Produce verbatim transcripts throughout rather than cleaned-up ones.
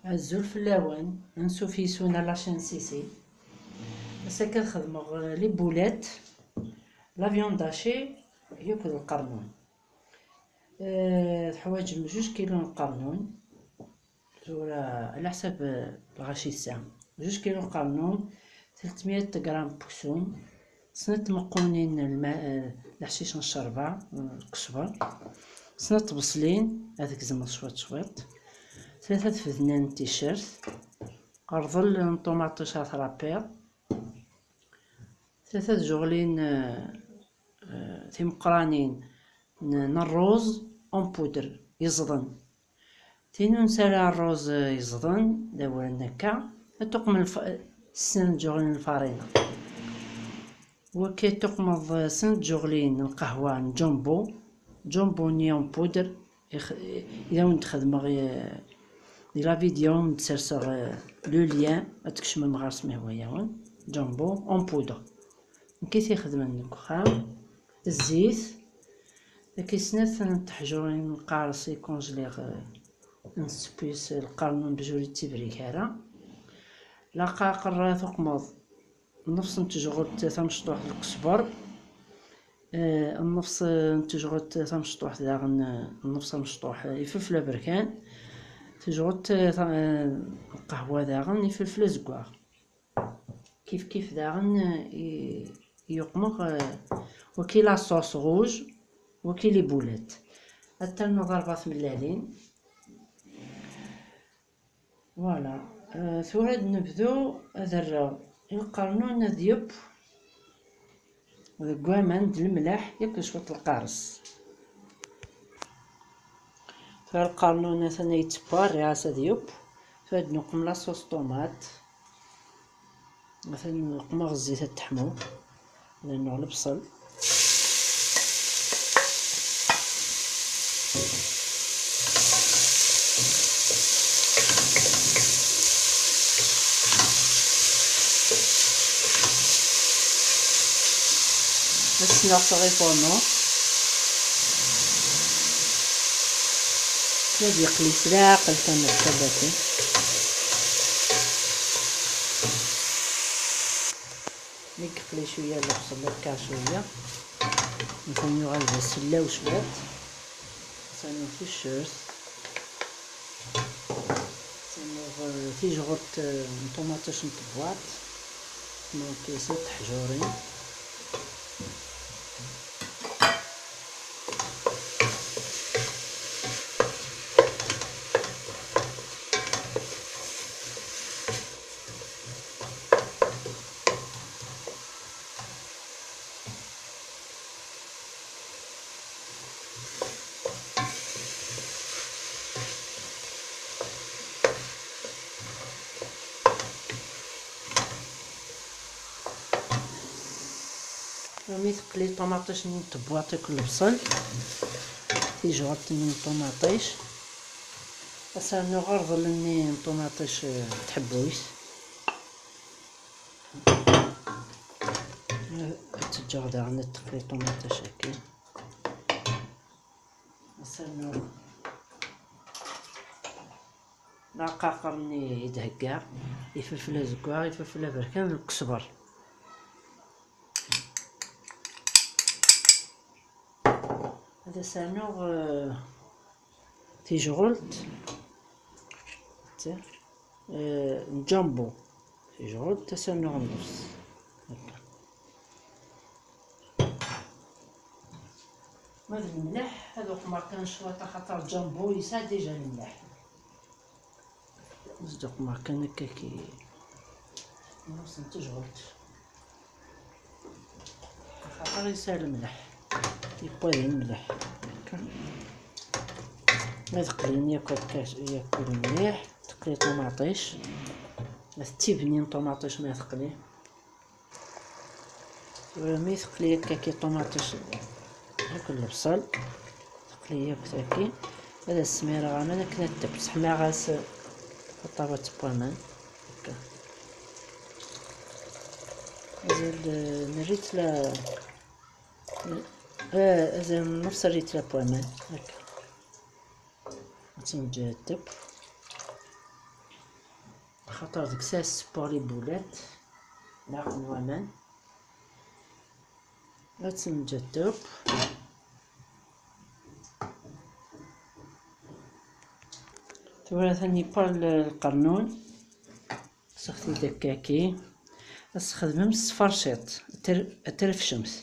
Azul fell-awen, ansuf yis-wen à la chaîne Sisi. Ass-agi ad xedmeɣ, euh, les boulettes, la viande hachée, yakk d lqernun. Euh, teḥwaǧem juj kilu n lqernun. Tura, ɛla ḥsab, euh, lɣaci tesɛam. Juj kilu n lqernun, telt mya gram n uksum, snat tmeqqunin n lma-, eh, leḥcic n ccerba, eh, lkesber, snat tbeṣlin, ad gzmeḍ cwiṭ cwiṭ, tlata tfednin n ticcert, rḍel n ṭumaṭic ara trapiḍ, tlata tjuɣlin, eh, eh, timeqqranin n, n ṛṛuz en poudre, yeẓḍen. Tin ur nesɛi ara ṛṛuz, eh, yeẓḍen, d awren akka, ad tuqem lf-, snat tjuɣlin n lfarina. Wagi ad tuqmeḍ, eh, snat tjuɣlin n lqahwa n Jumbo, Jumbo-nni en poudre, ix-, i awen-d-xedmeɣ, eh, di la vidéo, ad d-serseɣ, eh, le lien, ad tkecmem ɣer-s ma yehwa-yawen. Jumbo en poudre. Nekk i t-ixedmen deg uxxam. Zzit. Dagi snat n teḥjurin n lqares i kunjliɣ, eh, n ssupis lqernun bjur i ttibrik ara. Laqaqer tuqmeḍ nnefs n tejɣelt tamecṭuḥt n lkesber, eh, nnefs n tejɣelt tamecṭuḥt daɣen, eh, nnefs amecṭuḥ, eh, ifelfel aberkan, tejɣelt, eh, ta-, eh, lqahwa daɣen, ifelfel azeggaɣ. Kif kif daɣen, eh, i, i yuqmeɣ, eh, waki la sauce rouge, waki les boulettes. Ad ternuḍ rebɛa tmellalin. Voilà. Eh, tura ad nebdu ad rreɣ lqernun ad yeww deg waman d lemleḥ yakk d cwiṭ lqares. Tura lqernun atan yettewwa, rriɣ-as ad yeww. Tura ad nuqem la sauce tomate. Atan qmeɣ zzit ad teḥmu. Ad rnuɣ lebṣel. Ad sneɣseɣ ifurnu. Ad yeqli s leɛqel kan lkabaṭi. Mi yeqli cwiya lebṣel akka cwiya, nkan yuɣal d asellaw cwiṭ. Ad ternuḍ ticcert, ad ternuḍ, eh, tijɣelt, eh, n ṭumaṭic n tebwaṭ, donc snat teḥjurin. Mi teqli ṭumaṭic-nni n tebwaṭ akked lebṣel, tijɣelt-nni n ṭumaṭic, ad s-rnuɣ arḍel-nni n ṭumaṭic, eh, n tḥebbuyt. Ad tt-ǧǧeɣ daɣen ad teqli ṭumaṭic-agi. Ad s-rnuɣ laqaqer-nni i d-heggaɣ, ifelfel azeggaɣ, ifelfel aberkan d lkesber. Ad as-rnuɣ, eh, tijɣelt, eh, n Jumbo. Tijɣelt ad as-rnuɣ nnefs. Akka. Ma d lemleḥ, ad uqmeɣ kan cwiṭ, axaṭer Jumbo yesɛa déjà lemleḥ. Ad uqmeɣ kan akka ki, nnefs n tijɣelt. Axaṭer yesɛa lemleḥ. Yewwa din mliḥ. Akka. Ma teqlin yakk akka, yakk mliḥ. Teqli ṭumaṭic. Ma tettibnin ṭumaṭic ma teqli. Tura mi teqli akka ki ṭumaṭic, akk lebṣel, teqli yakk taki. Ad as-smireɣ aman akken ad tebb. Seḥmaɣ-as aṭabat n waman. Akka. Azal, eh, n rritla, eh, azal n nnefs rritla n waman. Akka. Ad tt-neǧǧ ad tebb. Xaṭer deg-s ad ssewweɣ les boulettes, leɛqel n waman. Ad tt-neǧǧ ad teww. Tura tani par lqernun. Sexti-d akkaki. Ad txedmem s tferciṭ. Ad ter-, ad trefcemt.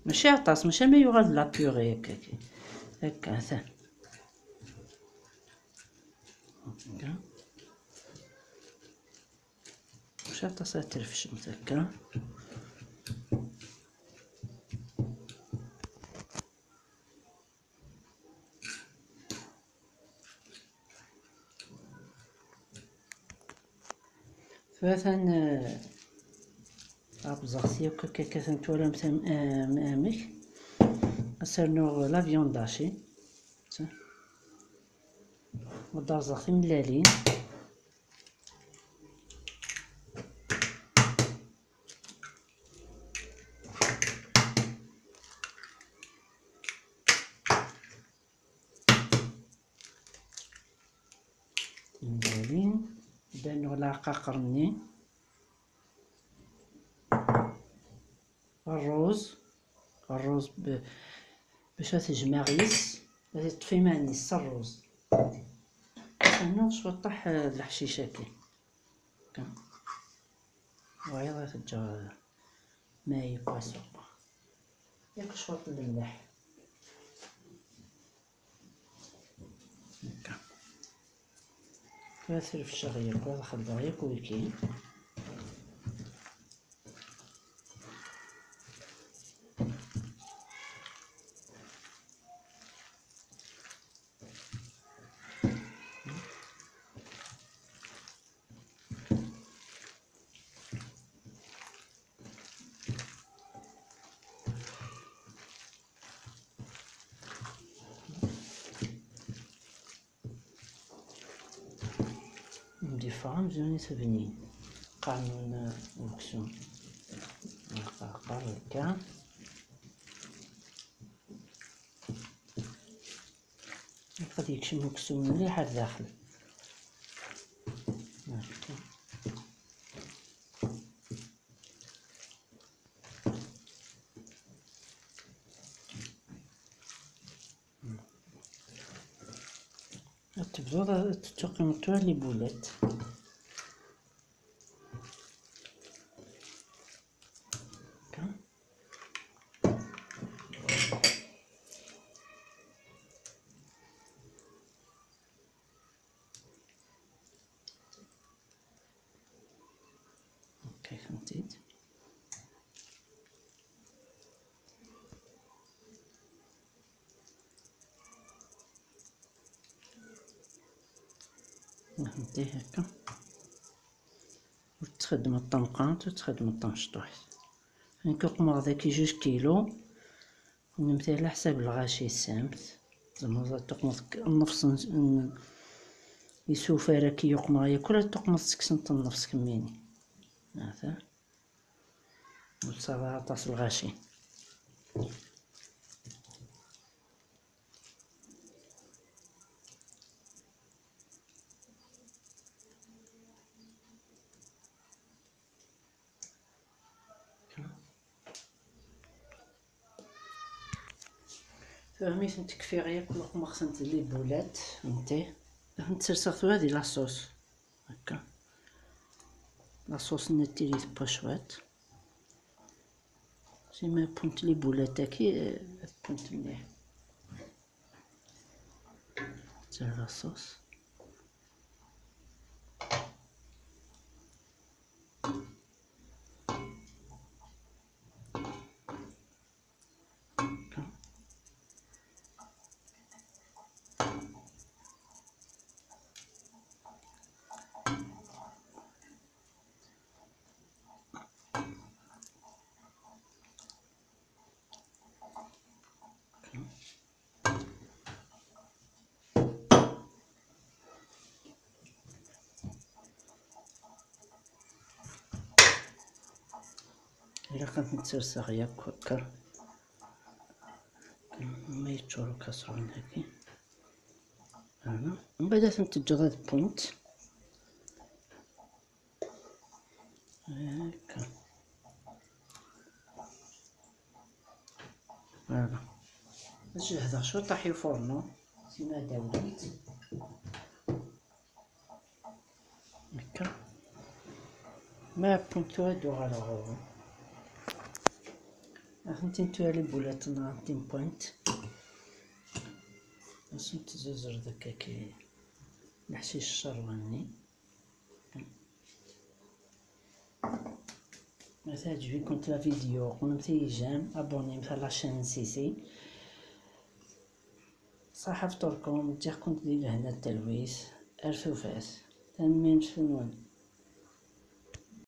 Mačči aṭas, mačči ama yuɣal d la purée akkaki. Akka, atan. Akka. Mačči aṭas ad trefcemt akka. Tura atan, eh, abẓeɣ-t yakk akka, akka, atan twalamt am-, am-, amek. Ad s-rnuɣ la viande hachée. Ad d-rẓeɣ timellalin. Timellalin, ad nuɣ leɛqaqer-nni. Ṛṛuz, ṛṛuz b-, bac ad t-jmeɣ yis, ad yeṭṭef iman-is s ṛṛuz. Rnu cwiṭaḥ, eh, d leḥcic-agi. Kan. Wayeḍ ad teǧǧeɣ ma yekwa suq. Yak cwiṭ n lemleḥ. Akka. Ad t-refceɣ yakk, ad xedmeɣ yakk wiki. Mdifeɣ amzun itebnin. Qanun uksum. Aqaqar akka. Ad yekcem uksum mliḥ ar daxel. Akka. Ad tebduḍ ad tettuqimeḍ tura les boulettes. Akka. Okay, fhmtiḍ. Fhmtiḍ akka. Ur tettxeddmeḍ tameqqrant, ur tettxeddmeḍ tamecṭuḥt. Nekk uqmeɣ daki juj kilo. Nnemti ɛla ḥsab lɣaci tesɛamt. Tzemreḍ ad tuqmeḍ k-, nnefṣ n, n isufar akka i uqmeɣ yakk, ad tuqmeḍ seg-sent nnefṣ kemmini. Ata. Ur tesɛiḍ ara aṭas lɣaci. Tura mi tent-kfiɣ yakk, leqmeɣ-tent di les boulettes, nti. Ad tent-serseɣ tura di la sauce. Akka. La sauce-nni tili tewwa cwiṭ. Sima wwent les boulettes-agi, eh, ad wwent mliḥ. Ttar la sauce. Ilaq ad tent-serseɣ yakk akka. Ma yeččur ukaṣrun-agi. Voilà. Mbeɛd ad tent-teǧǧeḍ ad wwent. هكا. Voilà. Jehdeɣ cwiṭaḥ i ufurnu. Sima dawit. Akka. Ma appunto ad uɣaleɣ ɣur-wen. Atenti tura libulat-nneɣ n timpwant. Asent tzuzer d akka ki leḥcic ccerwa-nni. Ma teɛǧeb-ikent la vidéo, qnemt-iyi j'aime, abonnez-vous à la chaîne Sisi. Ṣaḥa fṭurkum, ǧǧiɣ-kent di lehna d talwit, ar tufat. Tanemmirt fell-awen.